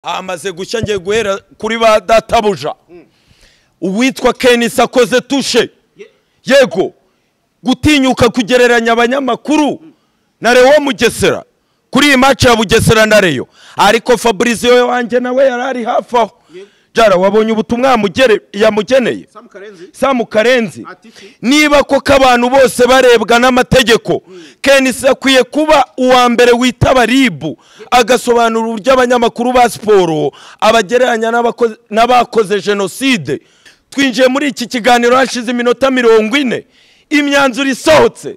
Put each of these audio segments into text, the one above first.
Amaze gushya ngiye guhera kuri ba databuja. Uwitwa Kenisi akoze tushe. Yego, gutinyuka kugereranya abanyamakuru na Leo Mugesera kuri iyi match ya Bugesera na Rayon. Ariko Fabrizio wanjye nawe yarari hafi aho. Jara wabonye ubutumwa yamugeneye Sam Karenzi. Niba koko abantu bose barebwa n'amategeko, Kenisi akwiye kuba uwa mbere witaba RIB agasobanura uburyo abanyamakuru ba siporo abagereranya n'abakoze jenoside. Twinjiye muri iki kiganiro hashize iminota 40, imyanzuro isohotse.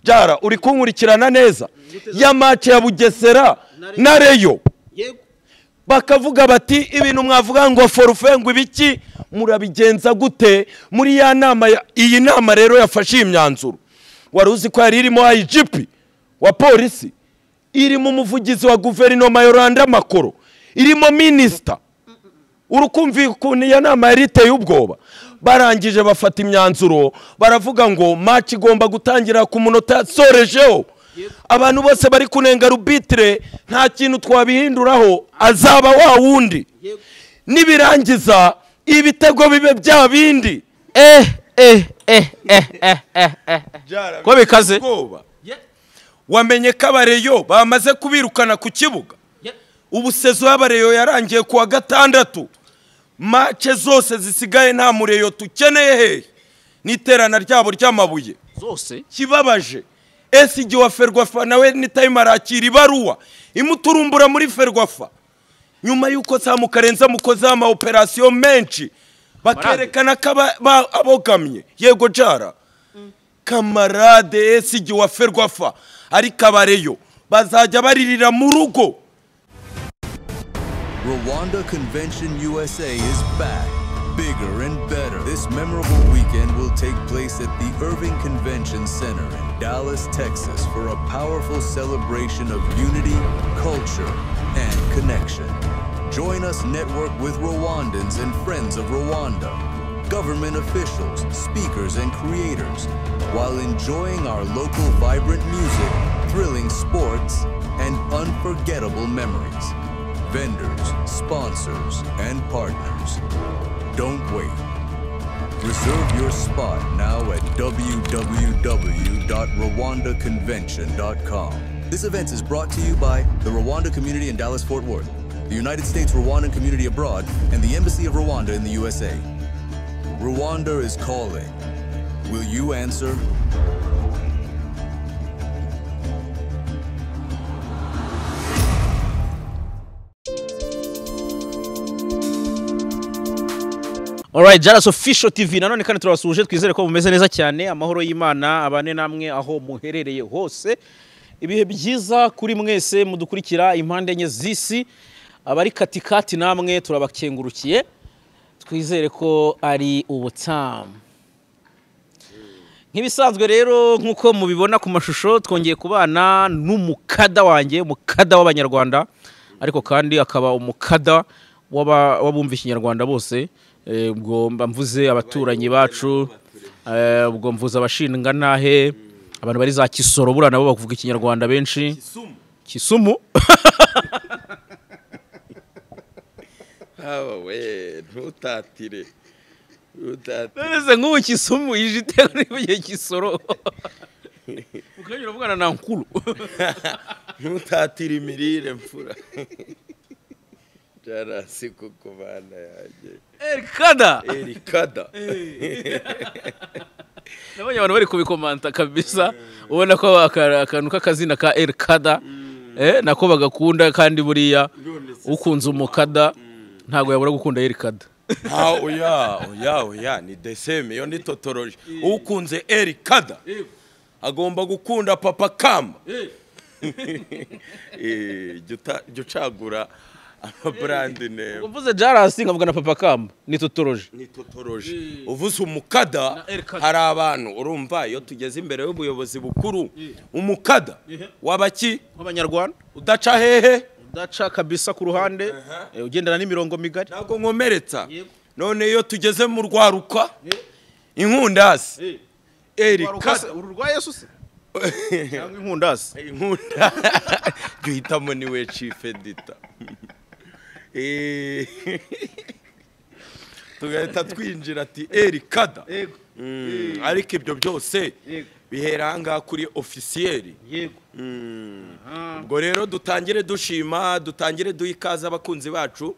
Jara uri kunkurikirana neza ya match ya Bugesera na Rayon. Bakavuga bati ibintu mwavuga ngo forfait ngo ibiki murabigenza gute muri ya nama? Iyi nama rero yafashe imyanzuro. Wari uzi ko yari irimo IGP wa polisi, irimo umuvugizi wa guverinoma Yolanda Makoro, irimo minister. Urukumvi ukuntu iya nama yari iteye ubwoba. Barangije bafata imyanzuro, baravuga ngo match igomba gutangira ku munota sorejeho. Abantu bose bari kunenga rubitre, nta kintu twabihinduraho, azaba wa wundi. Nibirangiza ibitego bibe bya bindi. Ko bikaze. Wamenye ko abareyo bamaze kubirukana ku kibuga. Ubu sezo y'abareyo yarangiye kuwa gatandatu. Match zose zisigaye nta mureyo tukeneye hehe. Niterana ryabo ry'amabuye. Zose kibabaje. SG wa Ferwafa nawe ni time arakira ibaruwa imuturumbura muri Ferwafa nyuma yuko Sam Karenzi mukoze ama operation menshi bakerekana ko abogamye. Yego Jara, kamarade SG wa Ferwafa ari kabareyo bazajya baririra mu rugo. Rwanda Convention USA is back, bigger and better. This memorable weekend will take place at the Irving Convention Center in Dallas, Texas for a powerful celebration of unity, culture, and connection. Join us network with Rwandans and friends of Rwanda, government officials, speakers, and creators, while enjoying our local vibrant music, thrilling sports, and unforgettable memories. Vendors, sponsors, and partners. Don't wait. Reserve your spot now at www.rwandaconvention.com. This event is brought to you by the Rwanda community in Dallas-Fort Worth, the United States Rwandan community abroad, and the Embassy of Rwanda in the USA. Rwanda is calling. Will you answer? Alright, Jaras Official TV nanone kandi turabasuje, twizere ko mumeze neza cyane. Amahoro y'Imana abane namwe aho muherereye hose. Ibihe byiza kuri mwese mudukurikira impande enye z'isi, abari katikati namwe turabakengurukiye, twizere ko ari ubutamu. Nk'ibisanzwe rero nkuko mubibona ku mashusho, twongeye kubana n'umukada wanjye, umukada w'abanyarwanda, ariko kandi akaba umukada w'abumva ikinyarwanda bose. Ubwo mvuze abaturanyi bacu, ubwo mvuze abashinga ntahe, abantu bari za Kisoro bura nabo bakuvuga ikinyarwanda benshi. Kisumu. Aba we ntutatire. Ntutatire. Nk'ubu Kisumu ijite n'ibuye Kisoro. Ukanyura uvugana na nkuru. Ntutatire imirire mfura. Jara siku kubana yaje. Erikada. Erikada. Nabonye abantu bari kubikomanta kabisa, ubona ko akantu k'akazina ka Erikada nako bagakunda, kandi buriya ukunze umukada ntago yabura gukunda Erikada. Ha oya oya oya ni deseme yo ni totoroje. Ukunze Erikada agomba gukunda Papa Kamba. Jya brand name. Uvuze Jaras nkavuga na Papa Kamba ni totoroje. Ni totoroje. Uvuze umukada hari abantu urumva iyo tugeze imbere y'ubuyobozi bukuru umukada wabaki w'abanyarwanda udaca hehe, udaca kabisa ku ruhande, ugendana n'imirongo migari. Ntabwo nkomeretsa. None iyo tugeze mu rwaruka inkundasi Erikada ururwa Yesu se cyangwa inkundasi inkunda guhitamo niwe chief editor. Tugahita twinjira ati eri kada. Ariko ibyo byose bihera ahangaha kuri officiel. Yego. Ubwo rero dutangire dushima, dutangire duha ikaze abakunzi bacu,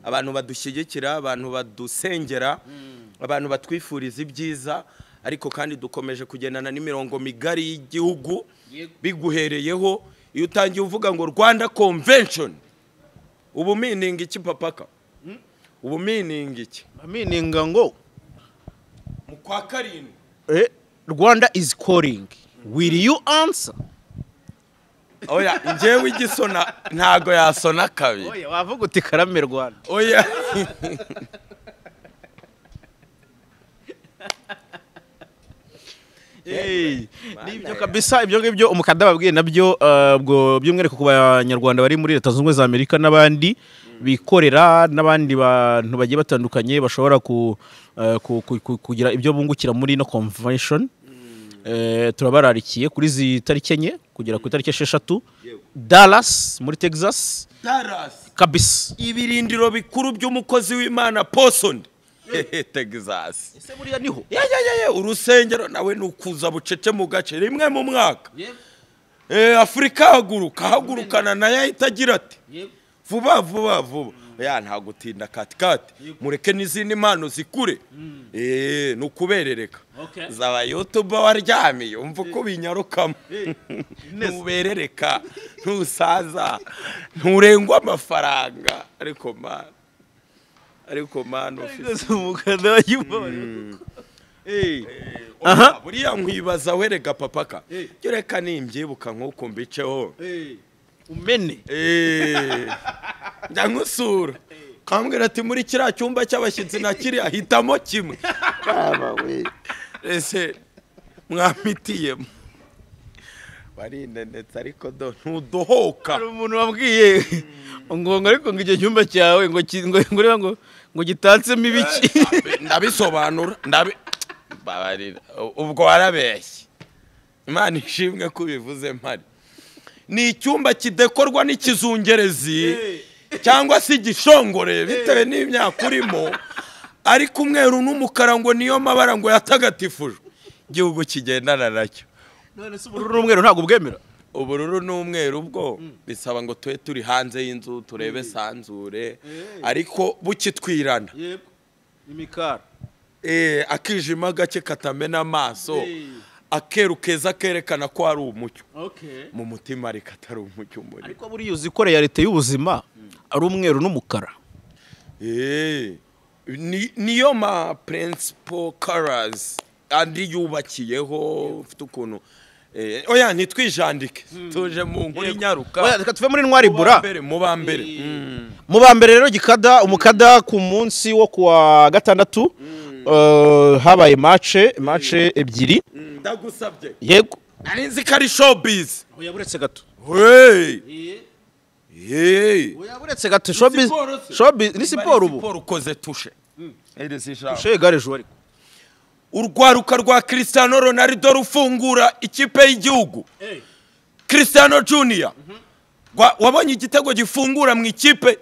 abantu badushyigikira, abantu badusengera, abantu batwifuriza ibyiza, ariko kandi dukomeje kugendana n'imirongo migari y'igihugu biguhereyeho. Iyo utangiye uvuga ngo Rwanda Convention, ubu meaning iki papaka? Ubu meaning iki? Meaning ngo mu kwa karindwi Rwanda is calling, will you answer? Oya, njyewe igisona ntago yasona kabiri. Oya, wavuga uti karame Rwanda. Oya. Nibyo kabisa, ibyo ngibyo umukada babwiye nabyo, ubwo by'umwihariko ku banyarwanda bari muri Leta Zunze Ubumwe za Amerika n'abandi bikorera n'abandi bantu bagiye batandukanye bashobora kugira ibyo bungukira muri no convention. Turabararikiye kuri izi tariki 4 kugera ku tariki 6, Dallas muri Texas. Dallas kabisa, ibirindiro bikuru by'umukozi w'Imana Paulson. Texas. Ese buriya niho? Ya urusengero nawe nukuza bucece mu gace rimwe mu mwaka. Afrika haguruka, hagurukana nayo ahita agira ati vuba vuba vuba. Ya nta gutinda katikati, mureke n'izindi mpano zikure. Nukuberereka. Zaba YouTube waryamiye umva uko binyarukamo. Ntuberereka, ntusaza, nturengwa amafaranga, ariko man. Ariko man office umukada wayumva. Aha buriya nkwibaza werega papaka. Cyo reka nimbyibuka nkuko mbiceho. Umene. Ndankusura. Kambwira ati muri kiriya cyumba cy'abashyitsi na kiriya hitamo kimwe. Baba we. Ese mwamitiyemo. Warinenetse ariko do ntudohoka. Hari umuntu wabwiye ngo ariko ngo icyo cyumba cyawe ngo ngo ngo gitatsemo ibiki. Ndabisobanura, ndabi babarira. Ubwo warabeshye. Imana ishimwe ko ubivuze mpari. Ni icyumba kidekorwa n'ikizungerezi cyangwa se igishongore bitewe n'imyaka urimo, ariko umweru n'umukara ngo niyo mabara ngo yatagatifujwe. Igihugu kigendana nacyo. None se ubururu n'umweru ntabwo bwemera? Ubururu n'umweru bwo bisaba ngo tube turi hanze y'inzu turebe sanzure, ariko bukitwirana. Yego. Imikara. Akijima gake katamena amaso. Akeru keza kerekana ko ari umucyo. Mu mutima ariko atari umucyo muri. Ariko buriya uzi ko realite y'ubuzima ari umweru n'umukara. Niyo ma principal colors andi yubakiyeho ufite ukuntu. Oya ntitwijandike, tuje mu nkuru inyaruka. Oya reka tuve muri Ntwari Bura. Mu ba mbere. Mu ba mbere rero gikada umukada ku munsi wo kuwa gatandatu habaye match ebyiri. Ndagusabye. Yego. Nari nzi ko ari showbiz. Oya buretse gato. Hey. Oya buretse gato showbiz. Showbiz ni siporo ubu. Siporo ukoze touche. Touche gare jour ariko. Urwaruka rwa Cristiano Ronaldo rufungura ikipe y'igihugu. Cristiano Junior. Wabonye igitego gifungura mu ikipe.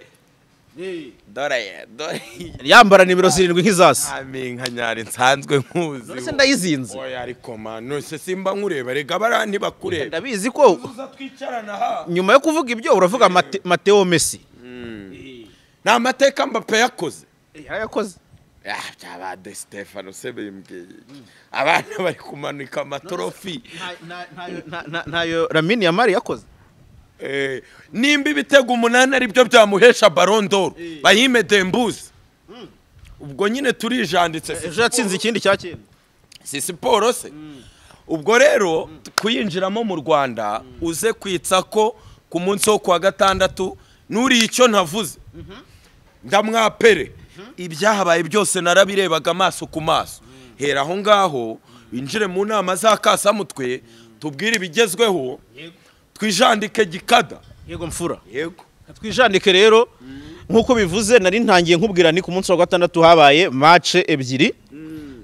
Dore dore. Yambara nimero 7 nk'izasi. Aminka nyari nsanzwe nkuzi. None se ndayizinze. Oya ariko man, none simba nkureba rega barandi bakureba. Ndabizi ko twicarana ha. Nyuma yo kuvuga ibyo uravuga Matteo Messi. Na mateka Mbappe yakoze. Yarayakoze. Byaba De Stefano se bimbwiye. Abana bari kumanika amatrofi. Ntayo Lamine Yamal yakoze. Nimba ibitego 8 ari byo byamuhesha Ballon d'Or, bayime Dembuze. Ubwo nyine turijanditse. Ejo yatsinze ikindi cya cyenda. Si siporo se. Ubwo rero kuyinjiramo mu Rwanda uze kwitsa ko ku munsi wo kwa gatandatu nuri icyo ntavuze. Ndamwapere. Ibyahabaye byose narabirebaga amaso ku maso. Hera aho ngaho winjire mu nama za kasamutwe tubwire ibigezweho, twijandike gikada. Yego mfura. Yego. Twijandike rero nkuko bivuze nari ntangiye nkubwira ni ku munsi wa gatandatu habaye match ebyiri.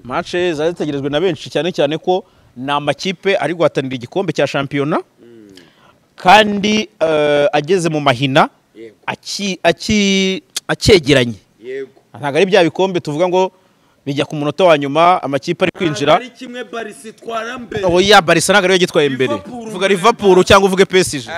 Match zari zitegerejwe na benshi cyane cyane ko ni amakipe ari guhatanira igikombe cya shampiyona kandi ageze mu mahina Acyegeranye. Yego. Ntabwo ari bya bikombe tuvuga ngo bijya ku munota wa nyuma amakipe ari kwinjira. Ari kimwe Barca itwara mbere. Oya, Barca ntabwo ariyo yagitwaye mbere. Uvuga Liverpool cyangwa uvuge PSG.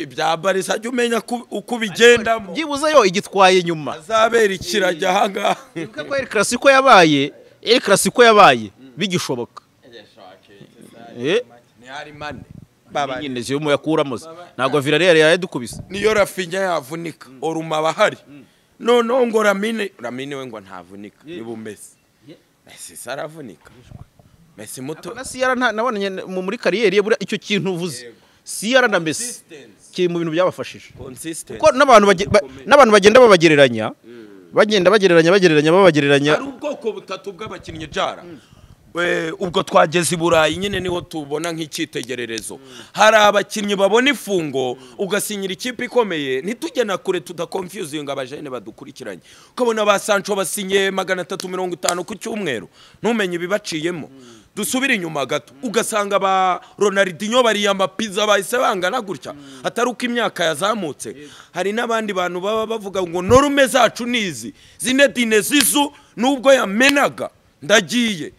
Bya Barca jya umenya uko ubigendamo. Byibuze yo igitwaye nyuma. Azabera ikirajya ahangaha. Ibuka ko El Clasico yabaye, El Clasico yabaye bigishoboka. Ntihari mane. Baba nyine ziyo muyakuramo. Ntabwo Villarreal yayadukubise. Niyo Rafinha yavunika, Oruma bahari. Noneho ngo Ramine we ngo ntavunika niba umeze Messi saravunika Messi muto na CR nabonye muri kariyeri ye buriya icyo kintu uvuze CR na Messi kiri mu bintu byabafashije kuko n'abantu bagenda babagereranya bagenda bagereranya babagereranya. Ari ubwoko butatu bw'abakinnyi jara. Ubwo twageze i Burayi nyine niho tubona nk'icyitegererezo. Hari abakinnyi babona ifungo ugasinyira ikipe ikomeye, ntitujye na kure tudaconfusinga abajene badukurikiranye. Ukabona ba Sancho basinye 350 ku cyumweru, ntumenye ibibaciyemo. Dusubire inyuma gato ugasanga ba Ronaldinho bari amapiza bahise bangana gutya, atari uko imyaka yazamutse. Hari n'abandi bantu baba bavuga ngo norume zacu nizi Zinedine Zizou nubwo yamenaga ndagiye.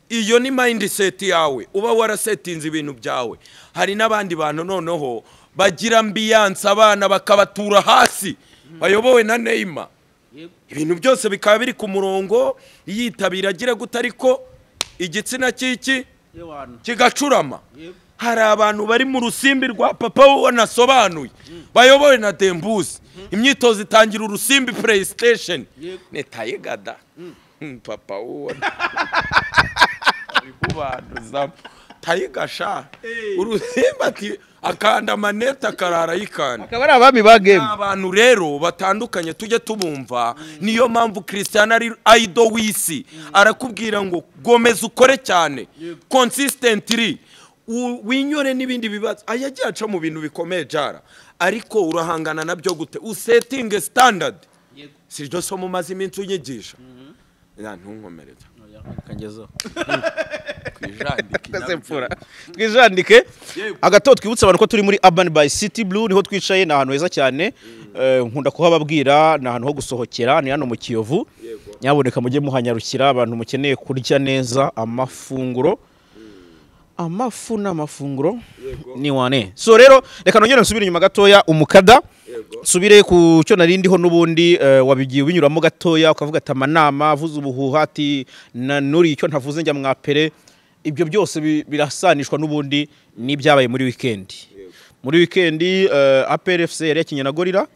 Iyo ni mindset yawe uba warasetinze ibintu byawe. Hari n'abandi bantu noneho bagira ambiance abana bakabatura hasi bayobowe na Neymar, ibintu byose bikaba biri ku murongo, yitabira agira gute ariko igitsina cyiki kigacurama. Hari abantu bari mu rusimbi rwa papa we nasobanuye bayobowe na Dembuzi, imyitozo itangira urusimbi PlayStation netayegada papa we kubanduza tayigasha urusimba ati akanda maneta akarara yikanda. Akaba ari abami ba game. Abantu rero batandukanye tujye tubumva. Niyo mpamvu Cristiano ari idol w'isi, arakubwira ngo gomeza ukore cyane consistently, winyore n'ibindi bibazo ayagiye aca mu bintu bikomeye jara, ariko urahangana nabyo gute usetting standard. Siryo somo maze iminsi unyigisha ya ntunkomereza kangezo twijandike agato. Twibutse abantu ko turi muri Urban by City Blue, niho twicaye, ni ahantu heza cyane. Nkunda kuhababwira, ni ahantu ho gusohokera, ni hano mu Kiyovu. Nyaboneka mujye muhanyarukira abantu mukeneye kurya neza amafunguro, amafu n'amafunguro ni wane. So rero reka nongere nsubire inyuma gatoya umukada, nsubire ku cyo narindiho n'ubundi wabigiye ubinyuramo gatoya ukavuga ati amanama avuze ubuhuha ati na nuri icyo ntavuze njya mwapere. Ibyo byose birasanishwa n'ubundi n'ibyabaye muri weekend. Muri weekend APR FC yari yakinye na Gorilla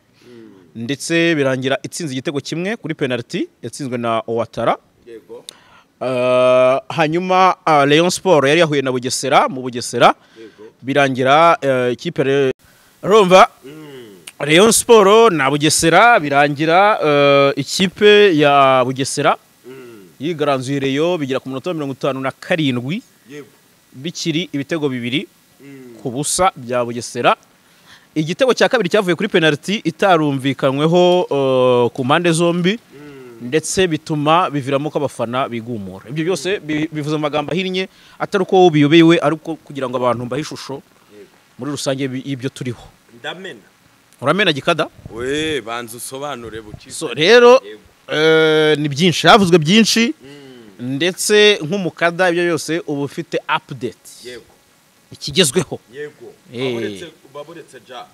ndetse birangira itsinze igitego kimwe kuri penalty yatsinzwe na Ouattara. Hanyuma Rayon Sport yari yahuye na Bugesera mu Bugesera birangira ikipe urumva Rayon Sport na Bugesera birangira ikipe ya Bugesera yigaranzuye Rayon bigira ku munota 57 bikiri ibitego 2 ku busa bya Bugesera. Igitego cya kabiri cyavuye kuri penalty itarumvikanyweho ku mpande zombi ndetse bituma biviramo ko abafana bigumura. Ibyo byose bivuze amagambo ahinnye atari uko biyobewe, ariko kugira ngo abantu mbahe ishusho muri rusange y'ibyo turiho. Ndamena. Uramena gikada? We banza usobanure buki. So rero ni byinshi havuzwe byinshi ndetse nk'umukada ibyo byose ubu ufite update. Yego. Ikigezweho. Yego. Baburetse ja.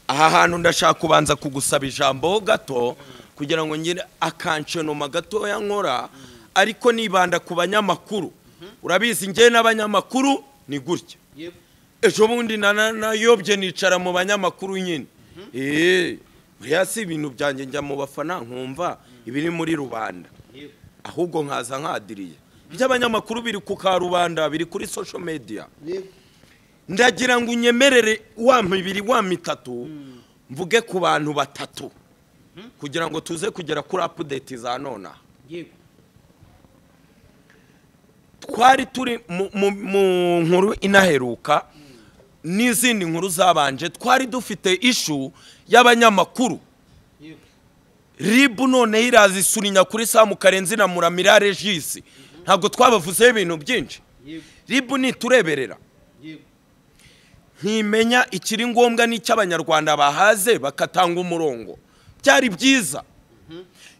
Aha hantu ndashaka kubanza kugusaba ijambo gato kugira ngo ngire akanshenoma gatoya nkora, ariko nibanda ku banyamakuru. Urabizi nge n'abanyamakuru ni gutya. Ejo bundi nayobye nicara mu banyamakuru nyine. Buriya si ibintu byanjye njya mu bafana nkumva ibiri muri rubanda, ahubwo nkaza nkadiriye. Iby'abanyamakuru biri ku karubanda, biri kuri social media. Ndagira ngo unyemerere wa mibiri wa mitatu mvuge ku bantu batatu kugira ngo tuze kugera kuri update za nona. Twari turi mu nkuru inaheruka n'izindi nkuru zabanje, twari dufite issue y'abanyamakuru. Ribu none irazisurinya kuri Samu Karenzi na Muramira Regis. Ntabwo twabavuzeho ibintu byinshi. Ribu nitureberera ntimenya ikiri ngombwa n'icy'abanyarwanda bahaze bakatanga umurongo. Byari byiza.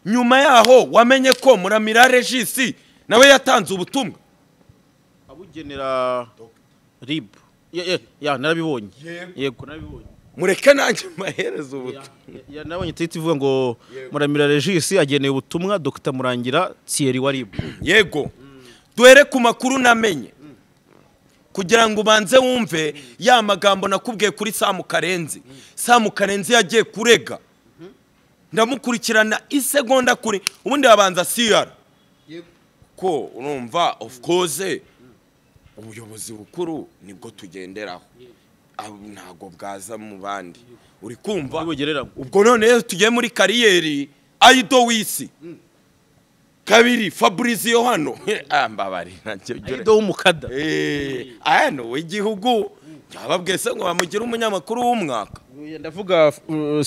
Nyuma yaho wamenye ko Muramira Regis nawe yatanze ubutumwa abugenera RIB. Ya narabibonye. Yego narabibonye. Mureke nanjye mahereza ubutumwa. Ya nabonye tweet ivuga ngo Muramira Regis ageneye ubutumwa Dr Murangira Thierry wa RIB. Yego. Duhere ku makuru namenye. Kugira ngo ubanze wumve ya magambo nakubwiye kuri Samu Karenzi. Samu Karenzi yagiye kurega. Ndamukurikirana isegonda kuri ubundi babanza CR. Yego. Ko urumva of course ubuyobozi bukuru nibwo tugenderaho. Ntago bwaza mu bandi. Uri kumva? Ubwo none tugiye muri kariyeri Aido wisi. Kabiri Fabrizio hano. Mbabari Aido w'umukada. Ano w'igihugu yababwiye se ngo bamugira umunyamakuru w'umwaka. Ndavuga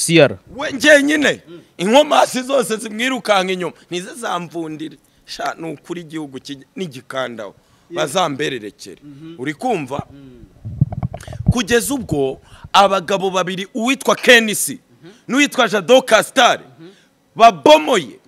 CR. We ngenyine inkomasi zose zimwirukanka inyuma nize zamvundire. Sha nukuri igihugu n'igikandaho bazambererekere. Uri kumva? Kugeza ubwo abagabo babiri uwitwa Kenisi n'uwitwa Jado Castar babomoye.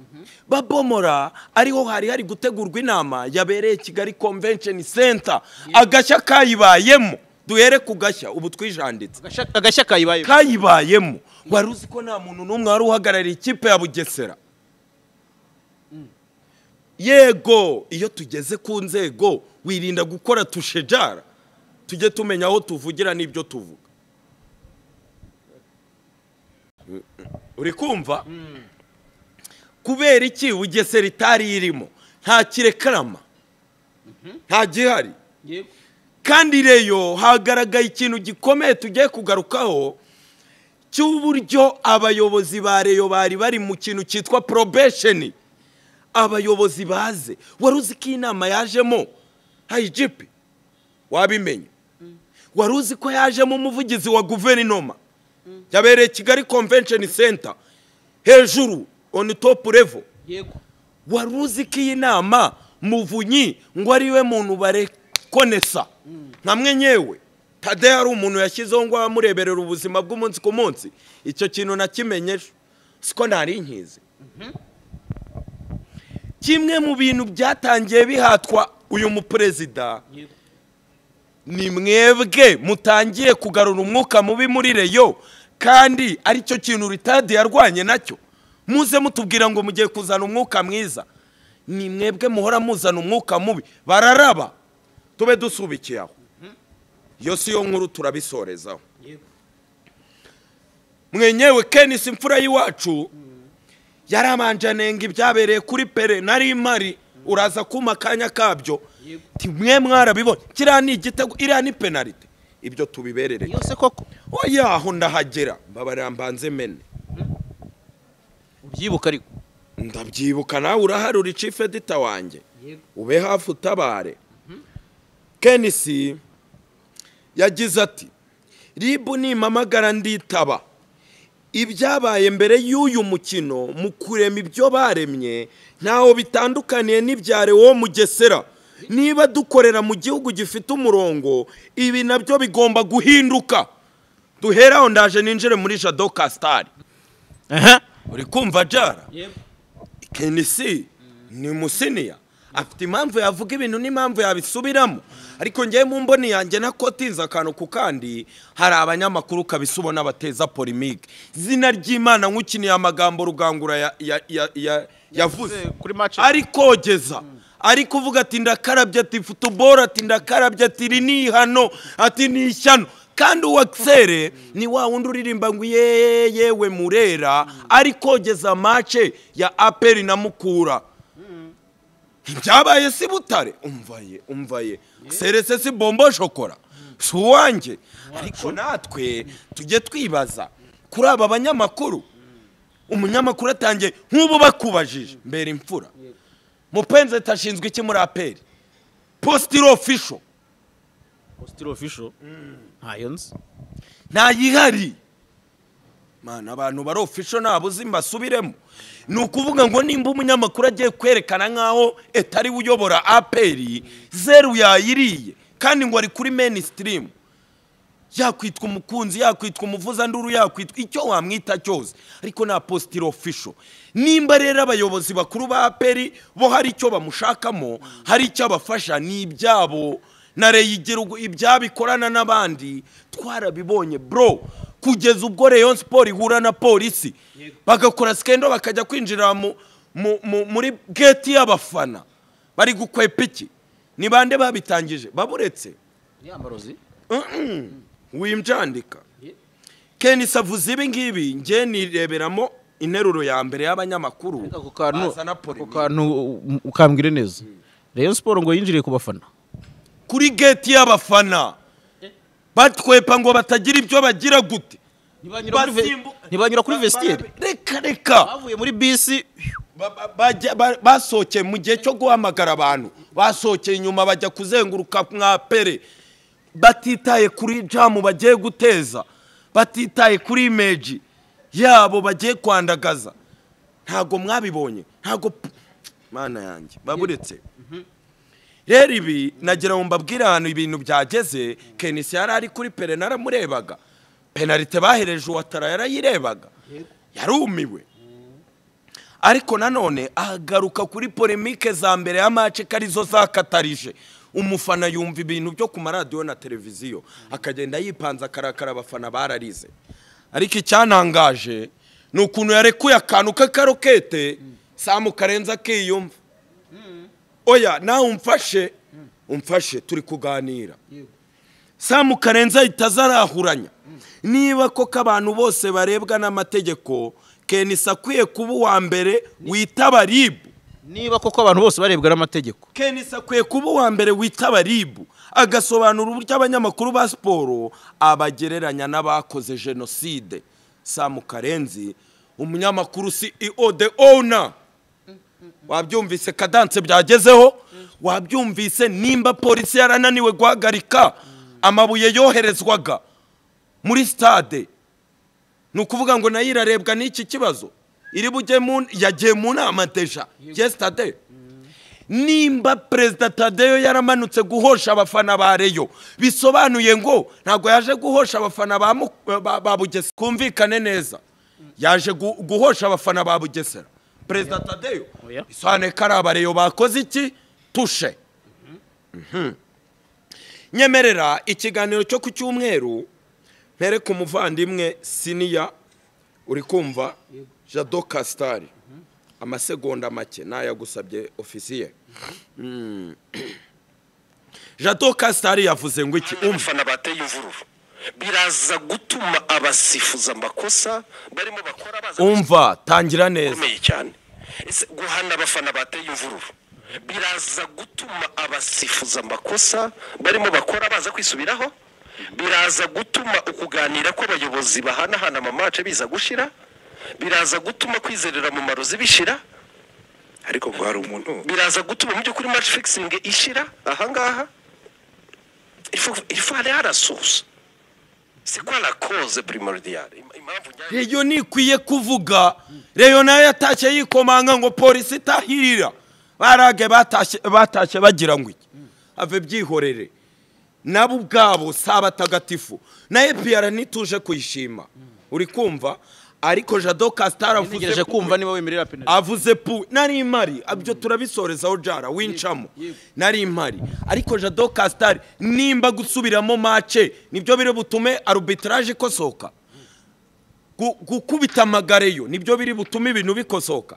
Babomora ariho hari gutegurwa inama yabereye Kigali Convention Center. Agashya kayibayemo. Duhere ku gashya ubu twijanditse. Agashya kayibayemo. Wari uzi ko nta muntu n'umwe wari uhagarariye ikipe ya Bugesera. Yego iyo tugeze ku nzego wirinda gukora tushejara. Tujye tumenya aho tuvugira n'ibyo tuvuga. Uri kumva? Kubera iki Bugesera itari irimo? Nta kirekarama. Nta gihari. Kandi reyo hagaragaye ikintu gikomeye tugiye kugarukaho cy'uburyo abayobozi ba reyo bari bari mu kintu cyitwa probation. Abayobozi baze. Wari uzi ko inama yajemo IGP? Wabimenye. Wari uzi ko yajemo umuvugizi wa guverinoma yabereye Kigali Convention Center hejuru on top level. Yego. Wari uzi ko iyi nama Muvunyi ngo ari we muntu barekonesa nkamwe nyewe Tade ari umuntu yashyizeho ngo amureberera ubuzima bw'umunsi ku munsi. Icyo kintu nakimenye siko nari nkizi. Kimwe mu bintu byatangiye bihatwa uyu muperezida ni mwebwe mutangiye kugarura umwuka mubi muri reyo, kandi aricyo kintu Ritadi yarwanye nacyo. Muze mutubwira ngo mugiye kuzana umwuka mwiza, ni mwebwe muhora muzana umwuka mubi. Bararaba tube dusubikiye aho. Iyo si yo nkuru turabisorezaho. Mwenyewe Kenisi imfura y'iwacu yaramanje anenga ibyabereye kuri Pere nari mari uraza kuma kanya kabyo. Mwe mwarabibonye kiriya ni igitego, iriya ni penalty. Ibyo tubiberere yose koko. Oya aho ndahagera mbabarira mbanze mene. Ubyibuka ariko? Ndabyibuka, nawe urahari uri chief editor wanjye. Ube hafi utabare. Kenisi yagize ati RIB nimpamagara nditaba. Ibyabaye mbere y'uyu mukino mu kurema ibyo baremye ntaho bitandukaniye n'ibyare wo Mugesera. Niba dukorera mu gihugu gifite umurongo ibi nabyo bigomba guhinduka. Duheraho ndaje ninjire muri Jado Castar. Uri kumva jara? Kenisi ni musiniya afite impamvu yavuga ibintu n'impamvu yabisubiramo. Ariko ngiye mu mboni yanjye nakotinza akantu ku kandi hari abanyamakuru kabisubona bateza polemique. Zina ry'Imana nkukiniye amagambo Rugangura yavuze kuri match ari kogeza. Ari kuvuga ati ndakarabye, ati football, ati ndakarabye, ati iri ni hano, ati ni ishyano. Kandi uwaxere ni wa wundi uririmba ngo yewe Murera ari kogeza match ya APR na Mukura. Byabaye si Butare. Umvaye serese si bombo shokora si uwanjye. Ariko natwe tujye twibaza kuri aba banyamakuru. Umunyamakuru atangiye nk'ubu bakubajije mbere imfura Mupenzi tashinzwe iki muri APR? Postiro official. Postiro official ntayo nzi, ntayihari. Mana abantu bari official nabuzi mbasubiremo. Ni ukuvuga ngo nimba umunyamakuru agiye kwerekana nkaho etari uyobora APR zeru yayiriye kandi ngo ari kuri mainstream. Yakwitwa umukunzi, yakwitwa umuvuzanduru, yakwitwa icyo wamwita cyose, ariko na postiro official. Nimba rero abayobozi bakuru ba APR bo hari icyo bamushakamo, hari icyo abafasha, ni ibyabo. Na Reyigira ibyabikorana n'abandi twarabibonye bro, kugeza ubwo Rayon Sport ihura na polisi bagakora skendo, bakajya kwinjira muri gate y'abafana bari gukwepa iki? Ni bande babitangije? Baburetse Yambarozi wimjandika Kenisa avuze ibi ngibi, nge nireberamo interuro ya mbere y'abanyamakuru. Ako kantu ukambwire neza. Rayon Sport ngo yinjiriye ku bafana, kuri gate y'abafana, batwepa ngo batagira ibyo bagira gute, ntibanyura kuri vestiaire, reka reka, bavuye muri bisi basohokeye mu gihe cyo guhamagara abantu, basohokeye inyuma bajya kuzenguruka mwa pere, batitaye kuri jamu bagiye guteza, batitaye kuri image yabo bagiye kwandagaza. Ntago mwabibonye, ntago mana yanjye baburetse. Rero ibi nagira ngo mbabwire ahantu ibintu byageze. Kenisi yari ari kuri pere, naramurebaga, penalite bahereje uwatara yarayirebaga, yarumiwe. Ariko nanone agaruka kuri polemique za mbere ya match karizo zakatarije. Umufana yumva ibintu byo ku maradiyo na televiziyo akagenda yipanza akarakara, abafana bararize. Ariko icyantangaje ni ukuntu yarekuye akantu k'akarokete Samu Karenzi akiyumva. Oya nawe umfashe, umfashe turi kuganira. Samu Karenzi ahita azarahuranya. Niba koko abantu bose barebwa n'amategeko, Kenisa akwiye kuba uwa mbere witaba RIB. Niba koko abantu bose barebwa n'amategeko, Kenisa akwiye kuba uwa mbere witaba RIB, agasobanura uburyo abanyamakuru ba siporo abagereranya n'abakoze jenoside. Samu Karenzi umunyamakuru CEO the owner, wabyumvise kadanse byagezeho, wabyumvise. Nimba polisi yarananiwe guhagarika amabuye yoherezwaga muri stade, ni ukuvuga ngo nayo irarebwa n'iki kibazo, iri bujye mu yagiye mu nama deja yesterday. Nimba Perezida Tadeyo yaramanutse guhosha abafana ba Reyo, bisobanuye ngo ntabwo yaje guhosha abafana ba Bugesera. Kumvikane neza, yaje guhosha abafana ba Bugesera. Perezida Tadeyo bisobanuye ko ari abareyo bakoze iki tushe. Nyemerera ikiganiro cyo ku cyumweru mpere ku muvandimwe siniya uri kumva Jado Castari, amasegonda make nayagusabye ofisiye. Jado Castari yavuze ngo iki? Umufana bateye imvururu biraza gutuma abasifuza amakosa barimo bakora baza. Umva tangira neza cyane. Ese guhana abafana bateye imvururu biraza gutuma abasifuza amakosa barimo bakora baza kwisubiraho, biraza gutuma ukuganira kw'abayobozi bahanahana amamace biza gushira, biraza gutuma kwizerera mu marozi bishira, ariko ngo hari umuntu biraza gutuma mu by'ukuri match fixing ishira ahangaha. Il faut aller à la source. C'est quoi la cause primordiale? Impamvu Reyo nikwiye kuvuga. Reyo nayo yatashye yikomanga ngo polisi itahirira, barage batashye bagira ngo iki ave byihorere. Nabo ubwabo saba tagatifu na APR nituje kuyishima, uri kumva. Ariko Jado Castara avuze kumva niba wemerera penalty, avuze pu nari imari abyo turabisorezaho jara wincamo nari imari. Ariko Jado Castara nimba gusubiramo match nibyo biri butume arbitrage ikosoka, gukubita amagareyo nibyo biri butume ibintu bikosoka.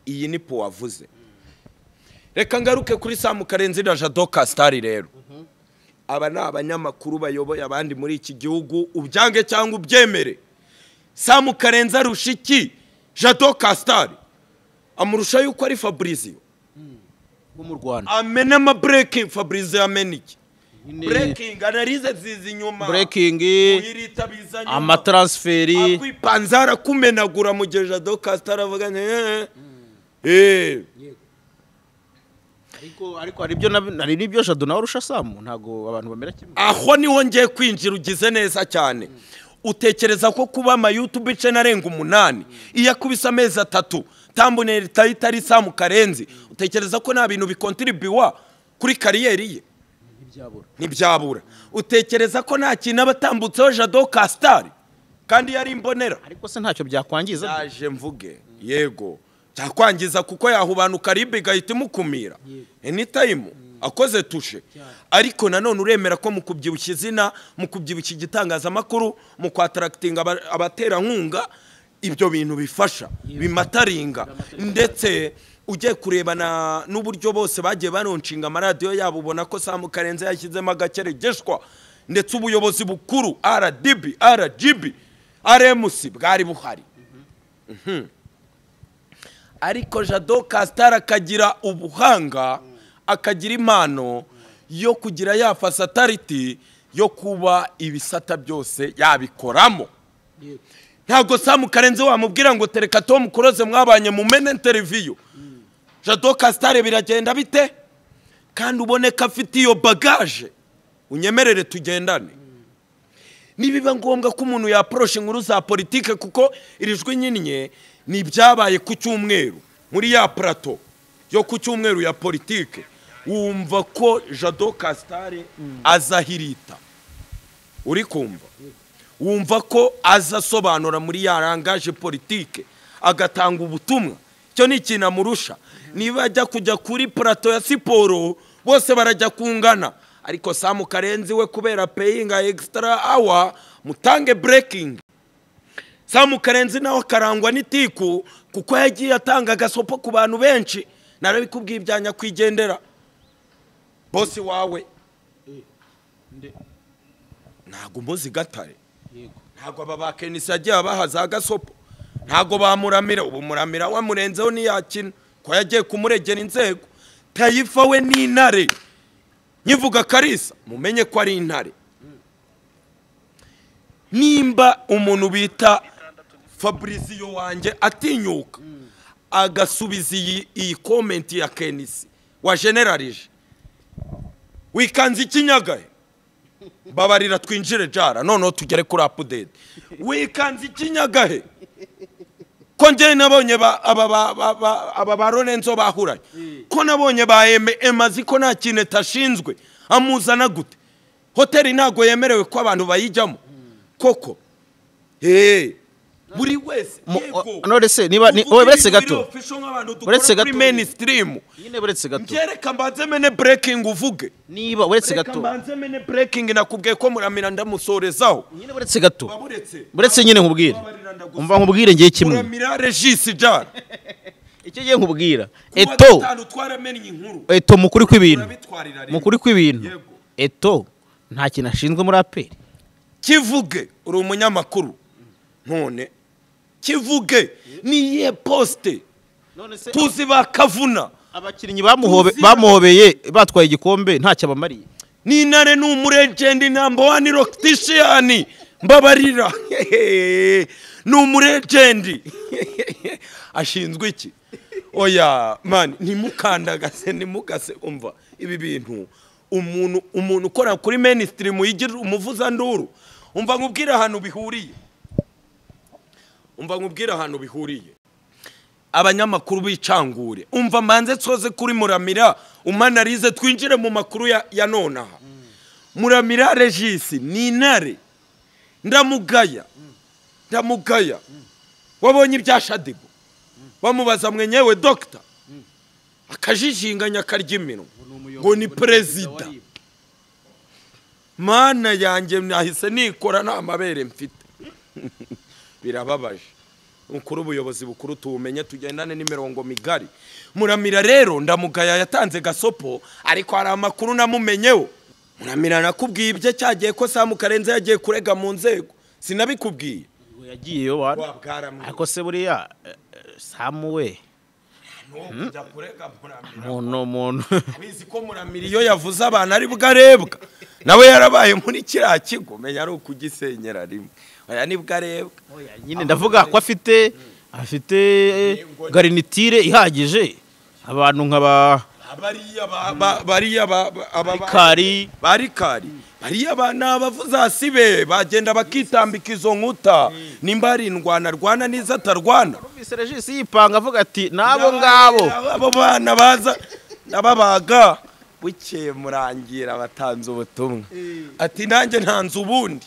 Iyi ni po wavuze. Reka ngaruke kuri Samu Karenzi na Jado Castara rero. Aba ni abanyamakuru bayoboye abandi muri iki gihugu, ubyange cyangwa ubyemere. Samu Karenzi arusha iki Jado Castari? Amurusha yuko ari Fabrizio wo mu Rwanda, amena ama breaking. Fabrizio amena iki? Breaking analyze zizi nyuma, breaking ama transferi, akwipanzara kumenagura mu gihe Jado Castari avuga ariko hari ibyo nari nibyo Jado nawe arusha Samu, ntago abantu bamera kimwe. Aho niho ngiye kwinjira, ugize neza cyane. Utekereza ko kuba ama YouTube channel arenga 8 iyo akubise amezi 3 tambonera itari Samu Karenzi, utekereza ko nta bintu bikontribuwa kuri kariyeri ye? Ntibyabura. Utekereza ko nta kintu abatambutseho Jado Castar kandi yari imbonera? Ariko se ntacyo byakwangiza? Yaje mvuge yego cyakwangiza, kuko yahubanuka ribe igahita imukumira anytime akoze tushe. Ariko nanone uremera ko mu kubyibushya izina, mu kubyibushya igitangazamakuru, mu kwatarakitinga abaterankunga, ibyo bintu bifasha bimataringa. Ndetse ugiye kurebana n'uburyo bose bagiye baronshinga amaradiyo yabo, ubona ko Sam Karenze yashyizemo agakeregeshwa, ndetse ubuyobozi bukuru RDB, RGB, RMC bwari buhari. Ariko Jado Castar akagira ubuhanga, akagira impano yo kugira ya fasatarity yo kuba ibisata byose yabikoramo. Ntabwo Sam Karenze wamubwira ngo tereka Tom Close mwabanye mu mene interview. Jado Castar biragenda bite? Kandi ubone ko afite iyo bagage, unyemerere tugendane. Nibiba ngombwa ko umuntu yaproshe inkuru za politike, kuko iri jwi nyinye ni ibyabaye ku cyumweru muri ya plateau yo ku cyumweru ya politike, wumva ko Jado Castar azahirita. Uri kumva? Wumva ko azasobanura muri ya langage politike, agatanga ubutumwa. Cyo ni ikintu amurusha. Niba ajya kujya kuri plateau ya siporo bose barajya kungana, ariko Sam Karenzi we kubera paying extra hour mutange breaking. Sam Karenzi nawe akarangwa n'itiku, kuko yagiye atanga agasopo ku bantu benshi. Narabikubwiye ibya nyakwigendera bosi wawe, ntago umuzi Gatare, ntago aba ba Kenisi yagiye abaha za gasopo, ntago bamuramira. Ubu Muramira wamurenzeho ntiyakina ko yagiye kumuregera inzego. Tayifa we ni intare, nyivuga Karisa mumenye ko ari intare. Nimba umuntu bita Fabrizio wanjye atinyuka agasubiza iyi comment ya Kenisi wa generalije, wikanze ikinyagahe, babarira twinjire jara noneho tugere kuri update. Wikanze ikinyagahe ko njye nabonye aba ba Lorenzo bahuranye, ko nabonye ba Emazi ko nta kintu atashinzwe, amuzana gute? Hoteli ntago yemerewe ko abantu bayijyamo koko. Buri wese none se niba uretse gato, uretse gato mainstream nyine, uretse gato ngereka mbanze mene breaking uvuge. Niba uretse gato mbanze mene breaking, nakubwiye ko Muramira ndamusorezaho nyine, uretse gato, uretse nyine nkubwire, umva nkubwire ngiye kimwe. Muramira Regis Jar icyo ngiye nkubwira, eto eto mukuri kw'ibintu, mukuri kw'ibintu, eto nta kintu ashinzwe muri APR. Kivuge uri umunyamakuru none, kivuge niye poste tuzi bakavuna abakinnyi bamuhobeye batwaye igikombe ntacyo abamariye. Ni intare, ni umuregendi, number 1 loctician, mbabarira ni umuregendi. Ashinzwe iki? Oya man, ntimukandagase, ntimugase. Umva ibi bintu, umuntu ukora kuri mainstream yigira umuvuzanduru. Umva nkubwira ahantu bihuriye, umva nkubwira ahantu bihuriye. Abanyamakuru bicangure. Umva manze tsoze kuri Muramira umanarize, twinjire mu makuru ya nonaha. Muramira Regis ni intare, ndamugaya, ndamugaya. Wabonye ibya Shadibo bamubaza mwenyewe doctor, akajijinganya akarya iminwa ngo ni president. Mana yanjye nahise nikora nta mabere mfite. Birababaje. Ukuri ubuyobozi bukuru tubumenye, tugendane n'imirongo migari. Muramira rero ndamugaya yatanze gasopo, ariko hari amakuru namumenyeho. Muramira nakubwiye ibye cyagiye ko Sam Karenze yagiye kurega mu nzego, sinabikubwiye. Yagiyeyo wana, ariko se buriya Sam we muntu abizi ko Muramira iyo yavuze abantu ari bwarebwa, nawe yarabaye muri kiriya kigo, menya ari ukugisenyera rimwe. Oya ni bwarebwa nyine, ndavuga ko afite garinitire ihagije, abantu nkaba bariya barikari bariya bana abavuza sibe bagenda bakitambika izo nkuta, nimba ari indwana rwana niza atarwana. Regis yipanga avuga ati nabo ngabo abo bana baza nababaga Bukeye Murangira batanze ubutumwa ati nanjye ntanze ubundi.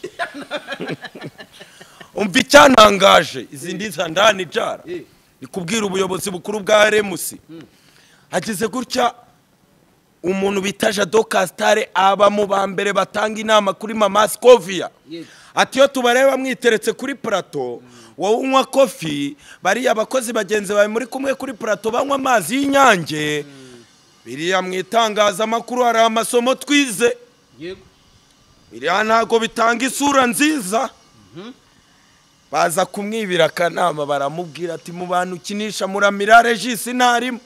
Umva icyantangaje, izi ndiza ndani jara ni kubwira ubuyobozi bukuru bwa RMC. Hagize gutya umuntu bita Jado Castare aba mu ba mbere batanga inama kuri Mama Scovia. Ati iyo tubareba mwiteretse kuri plateau, wowe unywa kofi, bariya abakozi bagenzi bawe muri kumwe kuri plateau banywa amazi y'inyange. Biriya mu itangazamakuru hari amasomo twize. Biriya ntago bitanga isura nziza. Baza kumwibira akanama baramubwira ati mu bantu ukinisha Muramira Regis ntarimo.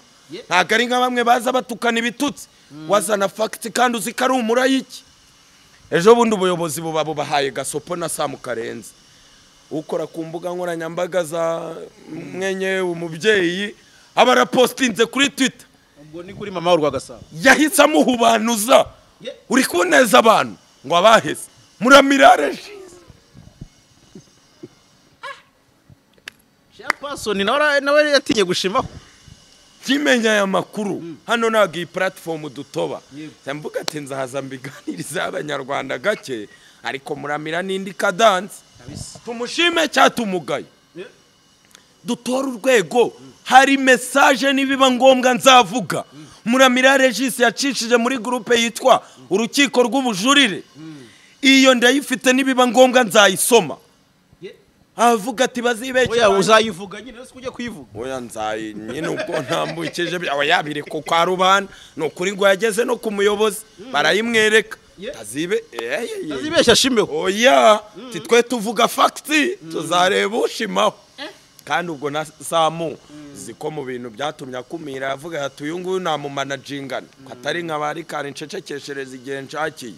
Ntago ari nka bamwe baza batukana ibitutsi, wazana fact kandi uzi ko ari umurayiki. Ejo bundi ubuyobozi buba bubahaye gasopo na Samu Karenzi, ukora ku mbuga nkoranyambaga za mwenye umubyeyi, aba arapostinze kuri Twitter. Ubwo ni kuri mama w'u Rwagasabo. Yahise amuhubanuza, uri kuneza abantu ngo abaheze Muramira Regis. Chairperson nawe yatinye gushimaho. Kimenya aya makuru hano ntabwo iyi platform dutoba. Mvuga ati nzaza mbiganiriza abanyarwanda gake, ariko Muramira n'indi kadanse. Tumushime cyatumugaye, dutora urwego. Hari message nibiba ngombwa nzavuga. Muramira Regis yacishije muri groupe yitwa urukiko rw'ubujurire, iyo ndayifite nibiba ngombwa nzayisoma. Avuga ati bazibeke. Oya uzayivuga nyine, ese kujya kuyivuga. Oya nzayi nyine ubwo ntambukije aba yabire ko kwa rubanda no kuri ngo yageze no kumuyobozi barayimwereka. Tazibe tazibesha shimeho. Oya titwe tuvuga facts tuzareba ushimaho. Kandi ubwo na Samu ziko mu bintu byatumye akumira avuga ati uyu nguyu namumanagingana atari nka bari kare ncecekeshereza igihe nshakiye.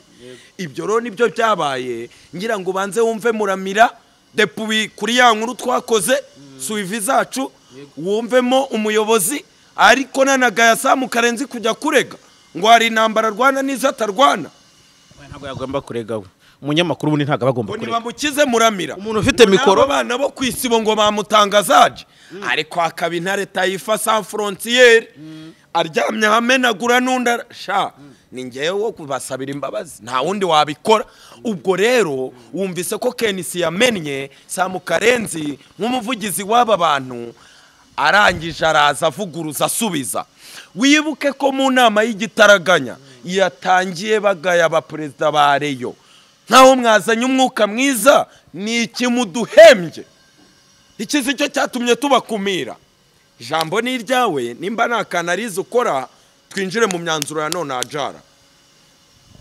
Ibyo rero nibyo byabaye, ngira ngo ubanze wumve Muramira depui kuri ya nkuru twakoze suivi zacu, wumvemo umuyobozi ariko nanagaya Samu Karenzi kujya kurega ngo hari intambara arwana n'izo atarwana. Ntabwo yagomba kurega we. Umunyamakuru ubundi ntabwo agomba kurega. Nibamukize Muramira. Umuntu ufite mikoro abana bo kwisibo ngo bamutangazaje, ariko akaba intare Taifa sans frontière aryamye hamenagura n'unda sha. Ni ngewe wo kubasabira imbabazi, nta wundi wabikora. Ubwo rero wumvise ko Kenisi yamennye Samu Karenzi nk'umuvugizi w'aba bantu, arangije araza avuguruza asubiza. Wibuke ko mu nama y'igitaraganya yatangiye bagaya abaperezida ba Reyo, nkaho mwazanye umwuka mwiza, ni iki muduhembye? Iki si cyo cyatumye tubakumira. Ijambo ni iryawe, nimba nta kanarize ukora twinjire mu myanzuro ya none ajara.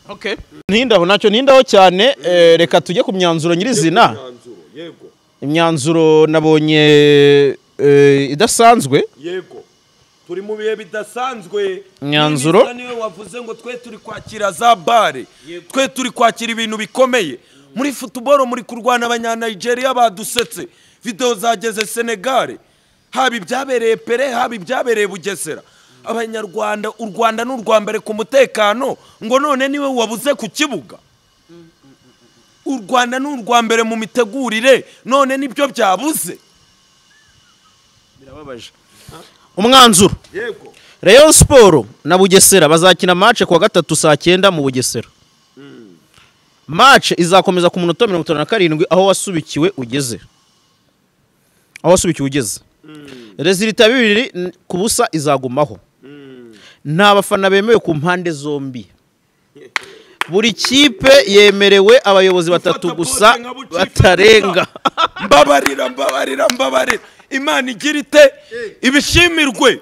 Okay. Ntindaho nacyo ntindaho cyane, reka tujye ku myanzuro nyirizina. Yego. Imyanzuro nabonye idasanzwe. Yego. Turi mu bihe bidasanzwe. Imyanzuro niwe wavuze ngo twe turi kwakira za bare, twe turi kwakira ibintu bikomeye. Muri football muri kurwana abanya Nigeria badusetse. Video zageze Senegal. Haba ibyabereye Pere, haba ibyabereye Bugesera. Abanyarwanda, u Rwanda n'u Rwambere ku mutekano, ngo none niwe wabuze ku kibuga. U Rwanda n'u Rwambere mu mitegurire, none nibyo byabuze. Birababaje. Umwanzuro. Yego. Rayon Sport na Bugesera bazakina match kuwa gatatu saa 9 mu Bugesera. Match izakomeza ku munota 57 aho wasubikiwe ugeze. Aho wasubikiwe ugeze. Resultat 2-0 izagumaho. Nta bafana bemewe ku mpande zombi. Buri kipe yemerewe abayobozi batatu gusa batarenga. Mbabarira, mbabarira, mbabarira. Imana igira ite ibishimirwe.